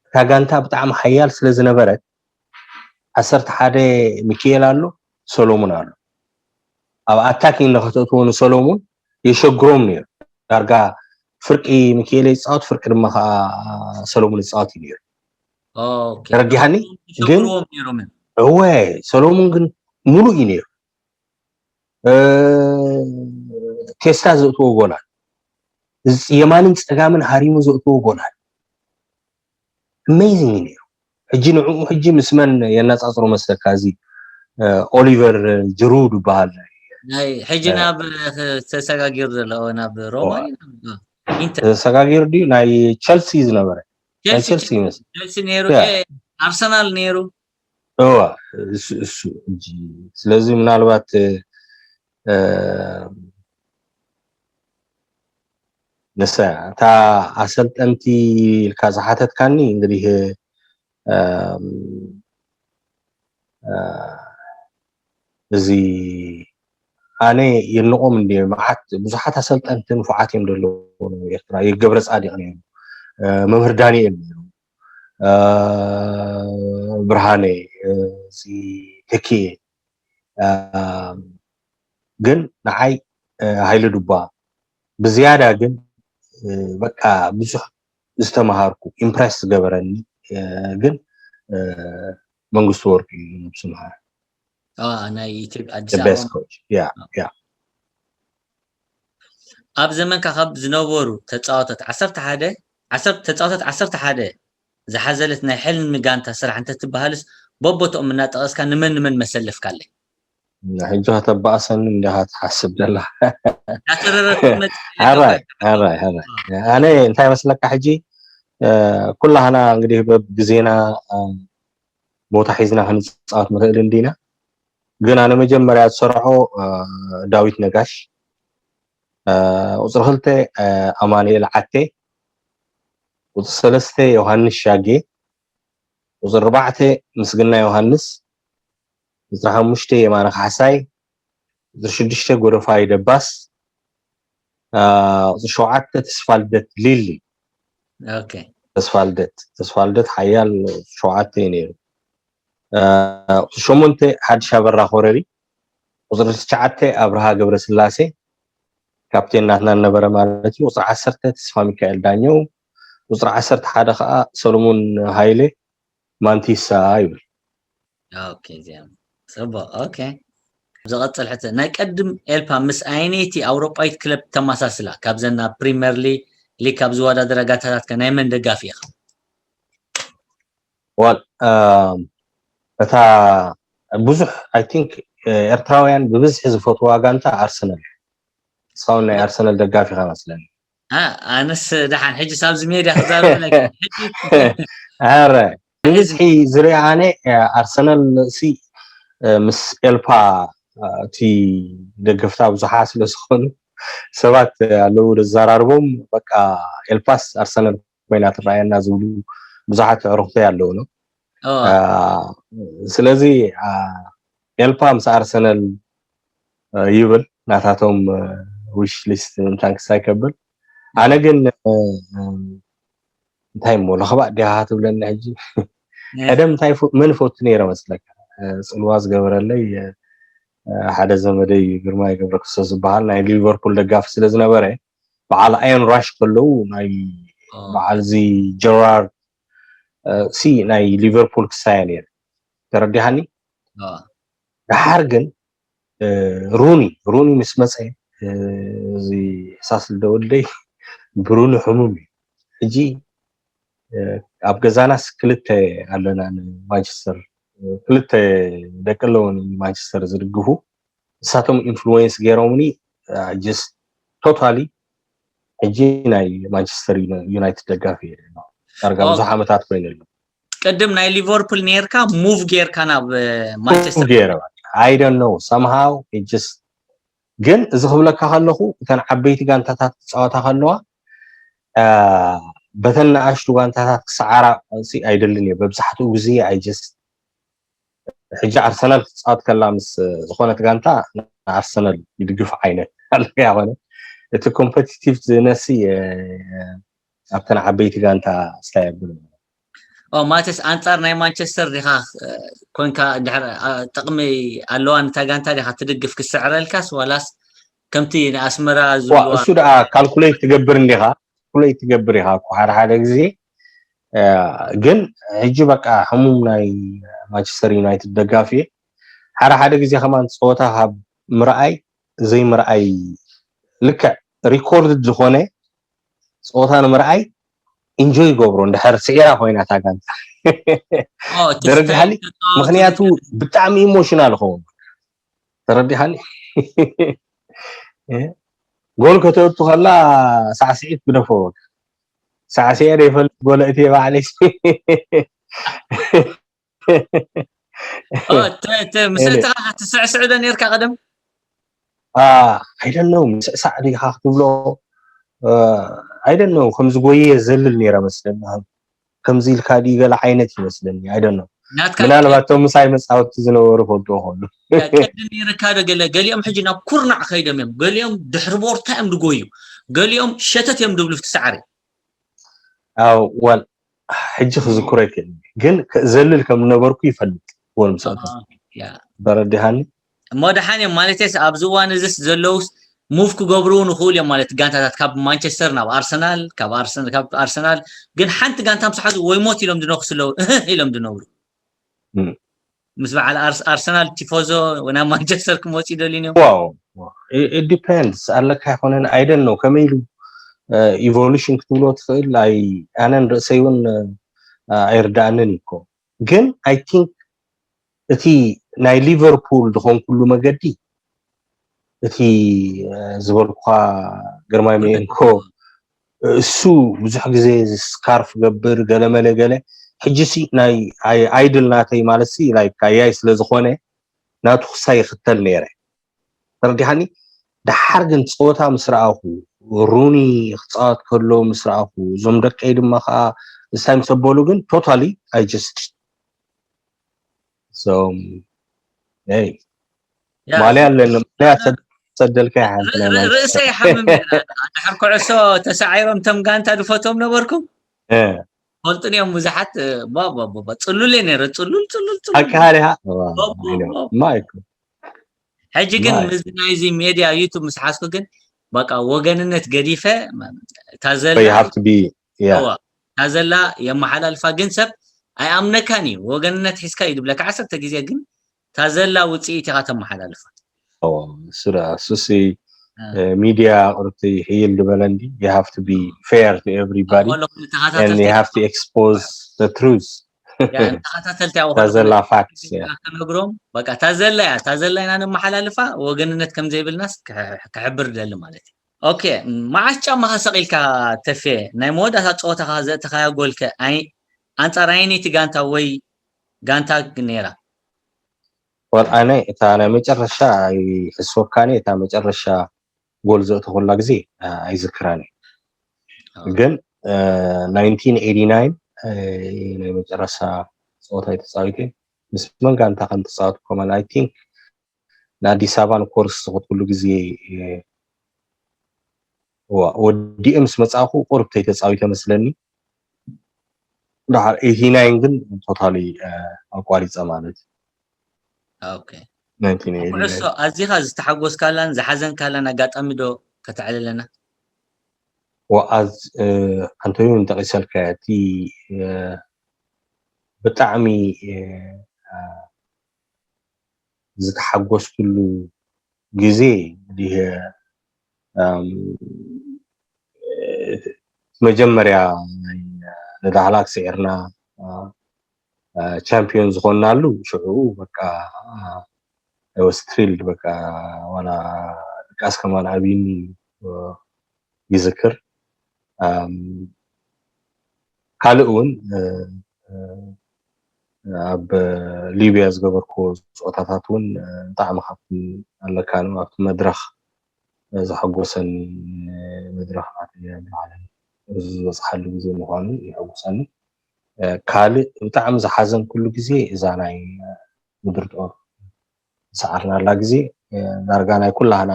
እታ ጋንታ ብጣዕሚ ሓያል ስለ ዝነበረት ዓሰርተ ሓደ ሚኪኤል ኣሎ ሰሎሙን ኣሎ ኣብ attacking ንክተእትዎ ንሰሎሙን የሸግሮም ነይሩ ዳርጋ ፍርቂ ሚኪኤል ይፃወት ፍርቂ ድማ ከዓ ሰሎሙን ይፃወት እዩ ነይሩ ተረዲሃኒ ግን እወ ሰሎሙን ግን ሙሉእ እዩ ነይሩ ቴስታ ዘእትዎ ጎላል የማንን ፀጋምን ሃሪሙ ዘእትዎ ጎላል amazing እዩ ነይሩ ሕጂ ንዕኡ ሕጂ ምስ መን የነፃፅሮ መስለካ እዚ ኦሊቨር ጅሩድ ይበሃል ናይ ሕጂ ናብ ተሰጋጊሩ ዘሎ ናብ ሮማ ኢንተር ተሰጋጊሩ ድዩ? ናይ ቸልሲ ዝነበረ ናይ ቸልሲ ይመስል። ቸልሲ ነይሩ ኣርሰናል ነይሩ። እዋ እሱ እሱ እንጂ ስለዚ ምናልባት ንሳ እታ ኣሰልጠንቲ ኢልካ ዝሓተትካኒ እንግዲህ እዚ ኣነ የድንቆም እንዲ መዓት ብዙሓት ኣሰልጠንቲ ንፉዓት እዮም ዘለዉ ኤርትራ። ገብረ ጻዲቅ ነይሩ፣ መምህር ዳንኤል ነይሩ፣ ብርሃነ፣ እዚ ተኪኤ፣ ግን ንዓይ ሃይለ ዱባ ብዝያዳ ግን በቃ ብዙሕ ዝተምሃርኩ ኢምፕረስ ዝገበረኒ ግን መንግስቱ ወርቁ እዩ ነብሱ ምሃር ናይ ኢትዮጵያ ኣዲስ the best ኣበባ coach yeah yeah ኣብ ዘመንካ ካብ ዝነበሩ ተፃወቶት ዓሰርተ ሓደ ዓሰርተ ተፃወቶት ዓሰርተ ሓደ ዝሓዘለት ናይ ሕልሚ ጋንታ ስራሕ እንተትበሃልስ በቦትኦም እናጠቐስካ ንመን ንመን መሰለፍካለይ? ሕጂ ከተባእሰኒ እንዲኻ ትሓስብ ደላ እናተረረቱ መፅእ ሕራይ ሕራይ ሕራይ ኣነ እንታይ መስለካ ሕጂ ኩላህና እንግዲህ በብግዜና ቦታ ሒዝና ክንፃወት ንኽእል እንዲና ግን ኣነ መጀመርያ ዝሰርሖ ዳዊት ነጋሽ ቁፅሪ ክልተ ኣማኑኤል ዓቴ ቁፅሪ ሰለስተ ዮሃንስ ሻጌ ቁፅሪ ኣርባዕተ ምስግና ዮሃንስ ቁፅሪ ሓሙሽተ የማነ ካሕሳይ ቁፅሪ ሽዱሽተ ጎደፋይ ደባስ ቁፅሪ ሸውዓተ ተስፋልደት ሊሊ ኦኬ ተስፋልደት ተስፋልደት ሓያል ሸውዓተ እዩ ነይሩ ቁፅሪ ሸሞንተ ሓድሽ ኣበራ ኮረሪ ቁፅሪ ትሽዓተ ኣብርሃ ገብረስላሴ ካፕቴን ናትና ነበረ ማለት እዩ ቁፅሪ ዓሰርተ ተስፋ ሚካኤል ዳኘው ቁፅሪ ዓሰርተ ሓደ ከዓ ሰሎሞን ሃይለ ማንቲሳ ይብል ኦኬ እዚኣ ጽቡቅ ኦኬ ዝቐጽል ሕቶ ናይ ቀድም ኤልፓ ምስ ኣየነይቲ ኣውሮጳዊት ክለብ ተመሳስላ ካብዘን ናብ ፕሪምየር ሊግ ሊግ ካብ ዝወዳደራ ጋንታታት ከ ናይ መን ደጋፊ ኢኻ ዋል እታ ብዙሕ ኣይ ቲንክ ኤርትራውያን ብብዝሒ ዝፈትዋ ጋንታ ኣርሰናል እስኻውን ናይ ኣርሰናል ደጋፊ ኢኻ መስለኒ ኣነስ ደሓን ሕጂ ሳብዚ ሜድያ ክዛረብ ኣረ ብብዝሒ ዝሪኦ ኣነ ኣርሰናል ሲ ምስ ኤልፓ እቲ ደገፍታ ብዙሓ ስለ ዝኾኑ ሰባት ኣለዉ ዘራርቦም በቃ ኤልፓስ ኣርሰናል ኮይና ትረኣየና ዝብሉ ብዙሓት ኣዕሩኽተይ ኣለዉ ነው ስለዚ ኤልፓ ምስ ኣርሰናል ይብል ናታቶም ዊሽ ሊስት ምንታን ክሳይ ከብል ኣነ ግን እንታይ እሞ ለኽባእ ዲኻ ትብለኒ ሕጂ ቀደም እንታይ መን ፈቱ ነይረ መስለካ ፅልዋ ዝገበረለይ ሓደ ዘመደይ ግርማይ ገብረ ክርስቶስ ዝበሃል ናይ ሊቨርፑል ደጋፊ ስለ ዝነበረ በዓል ኣዮን ራሽ ከለዉ ናይ በዓል እዚ ጀራርድ ሲ ናይ ሊቨርፑል ክሳየ ነይረ ተረዲሃኒ ደሓር ግን ሩኒ ሩኒ ምስ መፀ እዚ ሕሳስ ልደወልደይ ብሩኒ ሕሙም እዩ ሕጂ ኣብ ገዛናስ ክልተ ኣለና ንማንቸስተር ክልተ ደቂ ኣለውን ማንቸስተር ዝድግፉ ንሳቶም ኢንፍሉዌንስ ገይሮምኒ ስ ቶታሊ ሕጂ ናይ ማንቸስተር ዩናይትድ ደጋፊ ዳርጋ ብዙሕ ዓመታት ኮይኑ ኣሎ ቅድም ናይ ሊቨርፑል ነርካ ሙቭ ጌርካ ናብ ማንቸስተር ገይረ I don't know somehow just ግን እዚ ክብለካ ከለኹ እተን ዓበይቲ ጋንታታት ክፃወታ ከለዋ በተን ንኣሽቱ ጋንታታት ክሰዓራ ኣይደልን እየ በብዛሕትኡ ግዜ I just ሕጂ ኣርሰናል ክትፃወት ከላ ምስ ዝኾነት ጋንታ ንኣርሰናል ይድግፍ ዓይነት ኣለያ ኮነ እቲ ኮምፐቲቲቭ ዝነሲ ኣብተን ዓበይቲ ጋንታ ስታይ ኣብል ማተስ ኣንፃር ናይ ማንቸስተር ዲኻ ኮንካ ድሕር ጥቕሚ ኣለዋ ንታ ጋንታ ዲኻ ትድግፍ ክስዕረልካስ ዋላስ ከምቲ ንኣስመራ ዝብልዋ እሱ ደኣ ካልኩሌት ትገብር እንዲኻ ካልኩሌት ትገብር ኢኻ እኮ ሓደ ሓደ ግዜ ግን ሕጂ በቃ ሕሙም ናይ ማንቸስተር ዩናይትድ ደጋፊ ሓደ ሓደ ግዜ ከማን ፀወታ ካብ ምርኣይ ዘይምርኣይ ልክዕ ሪኮርድ ዝኾነ ፀወታ ንምርኣይ ኢንጆይ ይገብሮ እንድሕር ስዒራ ኮይና እታ ጋንታ ተረዲሓኒ ምክንያቱ ብጣዕሚ ኢሞሽናል ይኸውን ተረዲሓኒ እ? ጎል ከተእቱ ከላ ሳዕስዒት ግደፎ። ሳዕስዒ ዘይፈልጥ ጎል እትየ ባዕለይ። ኦ፣ ተ- ተ- ምስ እለ። እትኻ ትስዕስዕ ዶ ነርካ ቀደም? I don't know፣ ምስዕሳዕ ዲኻ ክትብሎ፣ I don't know፣ ከምዚ ጎየ ዘልል ነይረ መስለኒ። ከምዚ ኢልካ ድዩ ገለ ዓይነት ይመስለኒ። I don't know። ናትካ ምናልባት እቶም ምሳይ መጻወትቲ ዝነበሩ ክወድኦ ከሉ። ቀዲ ነይርካ ዶ ገለ? ገሊኦም ሕጂ ናብ ኩርናዕ ከይዶም እዮም፣ ገሊኦም ድሕሪ ቦርታ እዮም ድጎዩ፣ ገሊኦም ሸተት እዮም ድብሉ ፍቲ ሳዕሪ። ኣው ዋል ሕጂ ክዝክሮ ይክእል፣ ግን ከ- ዘልል ከም ነበርኩ ይፈልጥ። ጎል ምስ ኣተኹ ያ ተረዲሃኒ። እሞ ደሓን እዮም ማለት ስ ኣብዚ እዋን እዚስ ዘለውስ ሙቭ ክገብሩ ንኽእሉ እዮም ማለት፣ ጋንታታት ካብ ማንቸስተር ናብ ኣርሰናል፣ ካብ ኣርሰናል፣ ካብ ኣርሰናል ግን ሓንቲ ጋንታ ምስ ሓዙ ወይ ሞት ኢሎም ድነኽሱ ኣለዉ፣ እህ ኢሎም ድነብሩ። እም። ምስ በዓል ኣርስ- ኣርሰናል ቲፎዞ ናብ ማንቸስተር ክመፁ ይደልዩ እዮም። ዋው፣ it depends ኣለካ ኣይኮነን። I don't know ከመይ ኢሉ ኢቮሉሽን ክትብሎ ትኽእል። ኣይ ኣነን ርእሰይ እውን እ፣ ኣይርዳእንን እዩ እኮ። ግን I think እቲ ናይ ሊቨርፑል ዝኾንኩሉ መገዲ፣ እቲ እ፣ ዝበልኩኻ ግርማይ መኤንኮ፣ እሱ ብዙሕ ግዜ ስካርፍ ገብር ገለመለ ገለ። ሕጂ ሲ ናይ ኣይ- ኣይድል ናተይ ማለት ሲ ላይክ ኣያይ ስለ ዝኾነ ናቱ ክሳይ ይኽተል ነይረ። ተረዲሓኒ። ደሓር ግን ፀወታ ምስ ረኣኹ፣ ሩኒ ክፃወት ከሎ ምስ ረኣኹ፣ እዞም ደቀይ ድማ ከዓ እንታይ ምስ ኣበሉ፣ ግን ቶታሊ I just so hey ያ፣ ማልያ ኣለኒ። ማልያ ሰድ- ሰደልካ ሓንቲ ናይ ር- ማንቸስተር ርእሰይ ይሓምም ነይራ። ድሕር ኩዕሶ ተሳዒሮም ቶም ጋንታ ድፈቶም ነበርኩም። እ፣ ፈልጡን እዮም ብዙሓት። ባ- ባ- ባ- ባ- ፅሉል እየ ነይረ፣ ፅሉል ፅሉል ፅሉል። ሓቂ ሃሪሃ ባ- ባ- ባ- ማይክ ሕጂ ግን ማይ ምስ ናይዚ ሜድያ ዩቱብ ምስ ሓዝኩ ግን በቃ ወገንነት ገዲፈ፣ እታ ዘላ you have to be yeah እዋ፣ እታ ዘላ የመሓላልፋ፣ ግን ሰብ ኣይኣምነካን እዩ። ወገንነት ሒዝካ እዩ ድብለካ ዓሰርተ ግዜ፣ ግን እታ ዘላ ውፅኢት ኢኻ ተመሓላልፋ። እሱ ዳ እሱሲ ሚዲያ ቅርብቲ ሕይል ዝበለ እንዲ you have to be fair to everybody and you have to expose the truth. ተኸታተልቲ ኣብኡ ታዘላ ፋክትስ ክነግሮም በቃ ታዘላ እያ፣ ታዘላ ኢና ነመሓላልፋ። ወገንነት ከም ዘይብልናስ ክሕብር ደሊ ማለት እዩ። ኦኬ፣ መዓስ ጫማኻ ሰቒልካ ተፌ? ናይ መወዳእታ ፀወታኻ ዘእተኻያ ጎልከ ኣንፃር ኣየነይቲ ጋንታ ወይ ጋንታ ነይራ? ወል ኣነ እታ ናይ መጨረሻ ኣይሕስወካኒ። እታ መጨረሻ ጎል ዘእተኹላ ግዜ ኣይዝክራኒ። ግን nineteen eighty nine ናይ መጨረሻ ፀወታ ተፃዊተ። ምስ መን ጋንታ ከም ተፃወት ኮመን I think ንኣዲስ ኣበባ ንኮርስ ዝኸድኩሉ ግዜ ወዲኤ ምስ መፃእኩ ቁርብ ተይተፃዊተ መስለኒ። ዳሓር eighty nine ግን ቶታሊ ኣቋሪፀ ማለት እዩ። ኩዕሶ ኣዚኻ ዝተሓጎስካላን ዝሓዘንካላን ኣጋጣሚ ዶ ከተዕልለና? ወኣዝ ኣንቶኒ ንጠቂሰልካ እቲ ብጣዕሚ ዝተሓጎስኩሉ ግዜ መጀመርያ ንዳህላክ ስዒርና ቻምፒዮን ዝኾንናሉ ሽዑ በቃ I was thrilled። በቃ ዋላ ድቃስ ከማን ኣብይኒ ይዝክር። ካልእ እውን ኣብ ሊብያ ዝገበርክዎ ፀወታታት እውን ብጣዕሚ ካብቲ ኣለካ ኣብቲ መድረኽ ዘሐጎሰኒ መድረኽ ናተይ ዝበፅሓሉ ግዜ ምኳኑ የሐጉሰኒ። ካልእ ብጣዕሚ ዝሓዘንኩሉ ግዜ እዛ ናይ ምድሪ ጦር ዝሰዓርናላ ግዜ ዳርጋ ናይ ኩላህና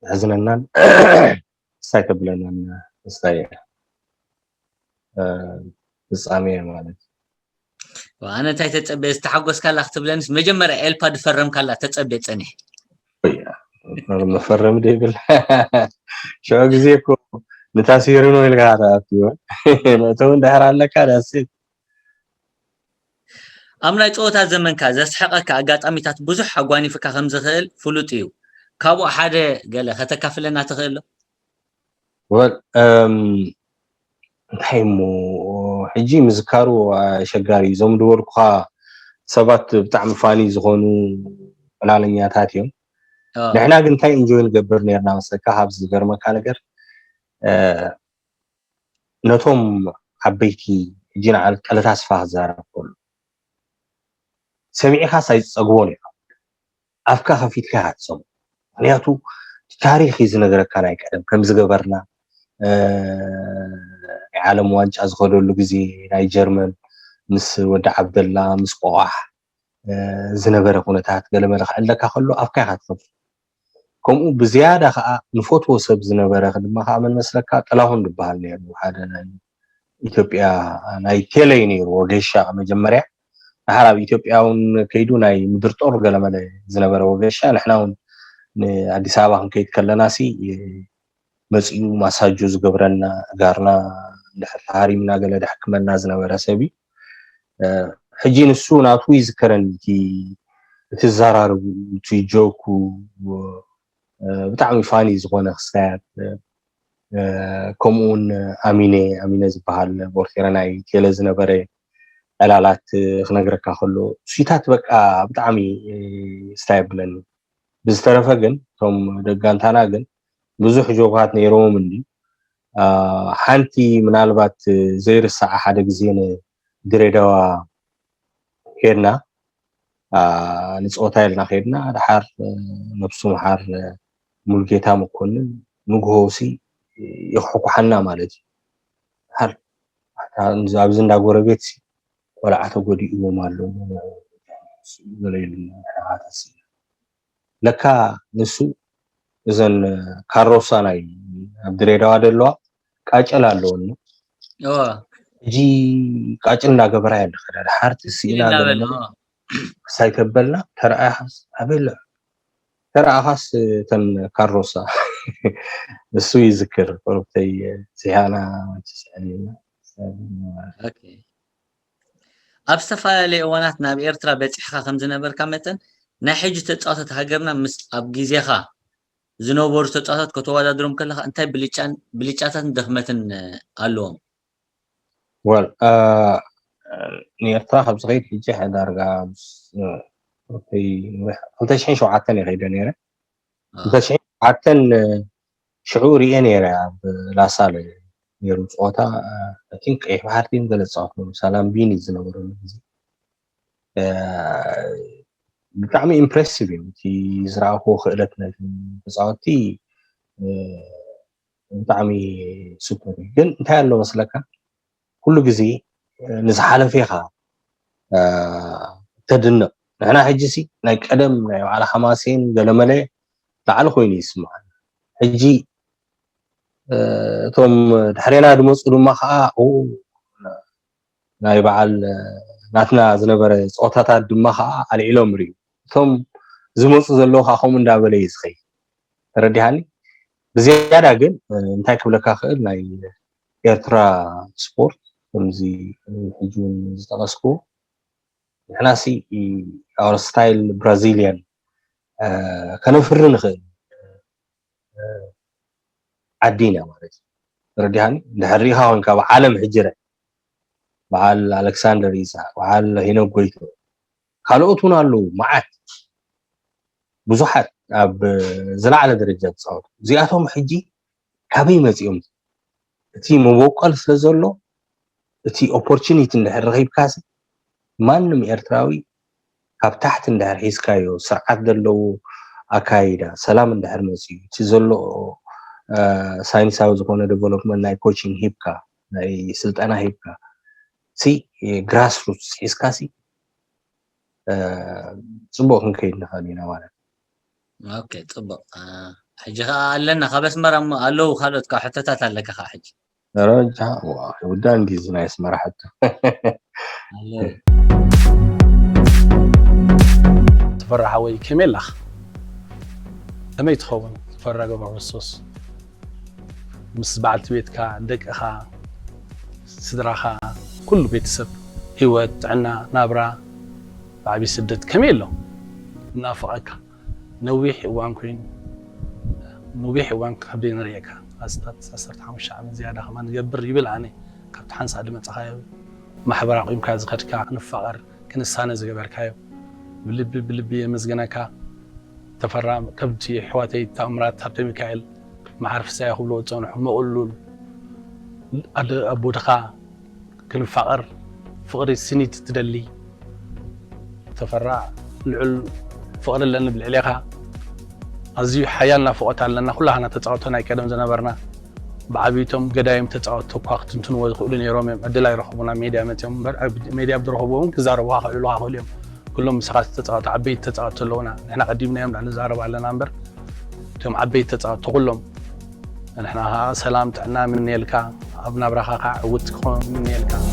ተሕዝነናን ስታይ ተብለናን ስታይ ፍፃሜ ማለት። ኣነ እንታይ ተፀበየ ዝተሓጎስካላ ክትብለንስ መጀመርያ ኤልፓ ዝፈረምካላ ተፀበየ ፀኒሕ። መፈረም ደይብል ሽዑ ግዜ እኮ ንታሲሩ ነው ኢልካ ተኣትዎ መእተዊ እንድሕር ኣለካ ዳሴት። ኣብ ናይ ፀወታ ዘመንካ ዘስሐቀካ ኣጋጣሚታት ብዙሕ ኣጓኒፍካ ከም ዝኽእል ፍሉጥ እዩ። ካብኡ ሓደ ገለ ከተካፍለና ትኽእል ዶ? ወል እንታይ እሞ ሕጂ ምዝካሩ ኣሸጋሪ እዩ። እዞም ዝበልኩኻ ሰባት ብጣዕሚ ፋኒ ዝኾኑ ዕላለኛታት እዮም። ንሕና ግን እንታይ ኢንጆይ ንገብር ነርና መስለካ? ካብ ዝገርመካ ነገር ነቶም ዓበይቲ ሕጂ ንዓል ቀለታ ስፋ ክዛረብ ከሎ ሰሚዕኻስ ኣይትጸግቦን እዮም። ኣፍካ ከፊትካ ይሃጽሙ። ምክንያቱ ታሪኽ እዩ ዝነግረካ፣ ናይ ቀደም ከም ዝገበርና ናይ ዓለም ዋንጫ ዝኸደሉ ግዜ ናይ ጀርመን ምስ ወዲ ዓብደላ ምስ ቆቋሕ ዝነበረ ኩነታት ገለመለ ክዕለካ ከሎ ኣፍካ ኢኻ ትኸፍት። ከምኡ ብዝያዳ ከዓ ንፈትዎ ሰብ ዝነበረ ድማ ከዓ መን መስለካ? ጥላሁን ዝበሃል ነይሩ፣ ሓደ ናይ ኢትዮጵያ ናይ ቴሌ ነይሩ ወገሻ መጀመርያ። ድሓር ኣብ ኢትዮጵያ እውን ከይዱ ናይ ምድር ጦር ገለመለ ዝነበረ ወገሻ፣ ንሕና እውን ንኣዲስ ኣበባ ክንከይድ ከለና ሲ መፂኡ ማሳጆ ዝገብረና፣ ጋርና እንድሕር ተሃሪምና ገለ ድሕክመና ዝነበረ ሰብ እዩ። ሕጂ ንሱ ናቱ ይዝከረኒ፣ እቲ እቲ ዘራርቡ፣ እቲ ጆኩ፣ ብጣዕሚ ፋኒ ዝኾነ ክስታያት። ከምኡውን ኣሚነ ኣሚነ ዝበሃል ቦርቴረ ናይ ቴለ ዝነበረ ዕላላት ክነግረካ ከሎ፣ እሱታት በቃ ብጣዕሚ ስታይ የብለኒ። ብዝተረፈ ግን እቶም ደጋንታና ግን ብዙሕ ጆካት ነይሮም እንዲ ሓንቲ ምናልባት ዘይርሳዓ ሓደ ግዜ ንድሬዳዋ ሄድና ንፀወታ ኢልና ከድና። ድሓር ነብሱ ምሓር ሙልጌታ መኮንን ንግሆሲ ይኽሕኩሓና ማለት እዩ። ድሓር ኣብዚ እንዳ ጎረቤት ቆልዓ ተጎዲእዎም ኣለዉ ገለ ኢሉና። ለካ ንሱ እዘን ካሮሳ ናይ ኣብ ድሬዳዋ ዘለዋ ቃጭል ኣለወን። ሕጂ ቃጭል እንዳገበራ እየ ዝኸዳ። ድሓር ትስኢና ክሳይ ተበልና ተረኣያኻስ ኣበለ ተረኣኻስ እተን ካሮሳ እሱ ይዝክር። ቁርብተይ ስሒቕና ስዕልና ኣብ ዝተፈላለዩ እዋናት ናብ ኤርትራ በጺሕኻ ከም ዝነበርካ መጠን፣ ናይ ሕጂ ተጻወትቲ ሃገርና ምስ ኣብ ግዜኻ ዝነበሩ ተጻወትቲ ከተወዳድሮም ከለኻ እንታይ ብልጫን ብልጫታትን ድኽመትን ኣለዎም? ወል ንኤርትራ ካብ ዝኸይድ ሕጂ ዳርጋ ክልተ ሽሕን ሸውዓተን እየ ከይደ ነይረ። ክልተ ሽሕን ሸውዓተን ሽዑ ሪኤ ነይረ ኣብ ላሳለ ነይሩ ፀወታ። ቲን ቀይሕ ባሕርቲ ገለ ዝፃወት ነሩ ሳላም ቢኒ ዝነበረሉ ግዜ ብጣዕሚ ኢምፕሬሲቭ እዩ እቲ ዝረኣኽዎ ክእለት ናይ ተፃወቲ ብጣዕሚ ሱፐር እዩ። ግን እንታይ ኣሎ መስለካ ኩሉ ግዜ ንዝሓለፈ ኢኻ ተድንቕ። ንሕና ሕጂ ሲ ናይ ቀደም ናይ በዓል ሓማሴን ገለመለ ላዕሊ ኮይኑ ይስምዓና። ሕጂ እቶም ድሕሬና ዝመፁ ድማ ከዓ ናይ በዓል ናትና ዝነበረ ፀወታታት ድማ ከዓ ኣልዒሎም ርዩ። እቶም ዝመፁ ዘለዉ ከዓ ከምኡ እንዳበለ እዩ ዝኸይድ። ተረዲሃኒ? ብዝያዳ ግን እንታይ ክብለካ ክእል ናይ ኤርትራ ስፖርት ከምዚ ሕጂ እውን ዝጠቐስኩ ንሕናሲ our style Brazilian ከነፍሪ ንኽእል ዓዲ ኢና ማለት እዩ። ተረዲሃኒ? እንድሕር ሪኢኻ ኮንካ ብዓለም ሕጂ ረ በዓል ኣሌክሳንደር ኢሳቅ፣ በዓል ሄኖክ ጎይቶ፣ ካልኦት እውን ኣለዉ መዓት ብዙሓት ኣብ ዝለዓለ ደረጃ ዝፃወቱ። እዚኣቶም ሕጂ ካበይ መፂኦም? እቲ መበቆል ስለ ዘሎ እቲ ኦፖርቹኒቲ እንድሕር ረኺብካሲ ማንም ኤርትራዊ ካብ ታሕቲ እንድሕር ሒዝካዮ ስርዓት ዘለዎ ኣካይዳ ሰላም እንድሕር መፅዩ እቲ ዘሎ ሳይንሳዊ ዝኾነ ዴቨሎፕመንት ናይ ኮቺንግ ሂብካ ናይ ስልጠና ሂብካ ሲ ግራስ ሩትስ ሒዝካ ሲ ፅቡቅ ክንከይድ ንኽእል ኢና ማለት ኦኬ ፅቡቅ ሕጂ ከዓ ኣለና ካብ ኣስመራ ኣለዉ ካልኦት ካብ ሕቶታት ኣለካ ከዓ ሕጂ ደረጃ ይውዳእ እንዲ ናይ ኣስመራ ሕቶ ተፈራ ሓወይ ከመይ ኣለኻ ከመይ ትኸውን ተፈራ ገብረ ክርስቶስ ምስ በዓልቲ ቤትካ ደቅኻ ስድራኻ ኩሉ ቤተሰብ ህይወት ጥዕና ናብራ ብዓብዪ ስደት ከመይ ኣሎ እናፍቐካ ነዊሕ እዋን ኮይኑ ነዊሕ እዋን ካብ ዘይንርእየካ ኣስታት ዓሰርተ ሓሙሽተ ዓመት ዝያዳ ከማን ይገብር ይብል ኣነ ካብቲ ሓንሳእ ዝመጻኻዮ ማሕበር ኣቑምካ ዝኸድካ ክንፋቐር ክንሳነ ዝገበርካዮ ብልቢ ብልቢ የመስግነካ። ተፈራ ከብቲ ኣሕዋተይ ታምራት ሃብተ ሚካኤል መዓር ፍሳየ ክብልዎ ዝጸንሑ መቕሉል ኣደ ኣቦትኻ ክንፋቐር ፍቕሪ ስኒት ትደሊ ተፈራ ልዑል ፍቕሪ ኣለኒ ብልዕሌኻ። ኣዝዩ ሓያል ናፍቖት ኣለና ኩላህና ተጻወቶ ናይ ቀደም ዝነበርና። ብዓብይቶም ገዳይም ተጻወትቲ እኳ ክትንትንዎ ዝኽእሉ ነይሮም እዮም። ዕድል ኣይረኸቡን ኣብ ሜድያ መጺኦም እምበር ኣብ ሜድያ ብዝረኸብዎ እውን ክዛረቡኻ ክኽእሉኻ ክኽእሉ እዮም። ኩሎም ምሳኻ ዝተጻወቱ ዓበይቲ ተጻወትቲ ኣለዉና። ንሕና ቀዲምናዮም ንዛረብ ኣለና እምበር እቶም ዓበይቲ ተጻወትቲ ኩሎም። ንሕና ኸዓ ሰላም ጥዕና ምንየልካ ኣብ ናብራኻ ኸዓ ዕውት ክኾን ምንየልካ።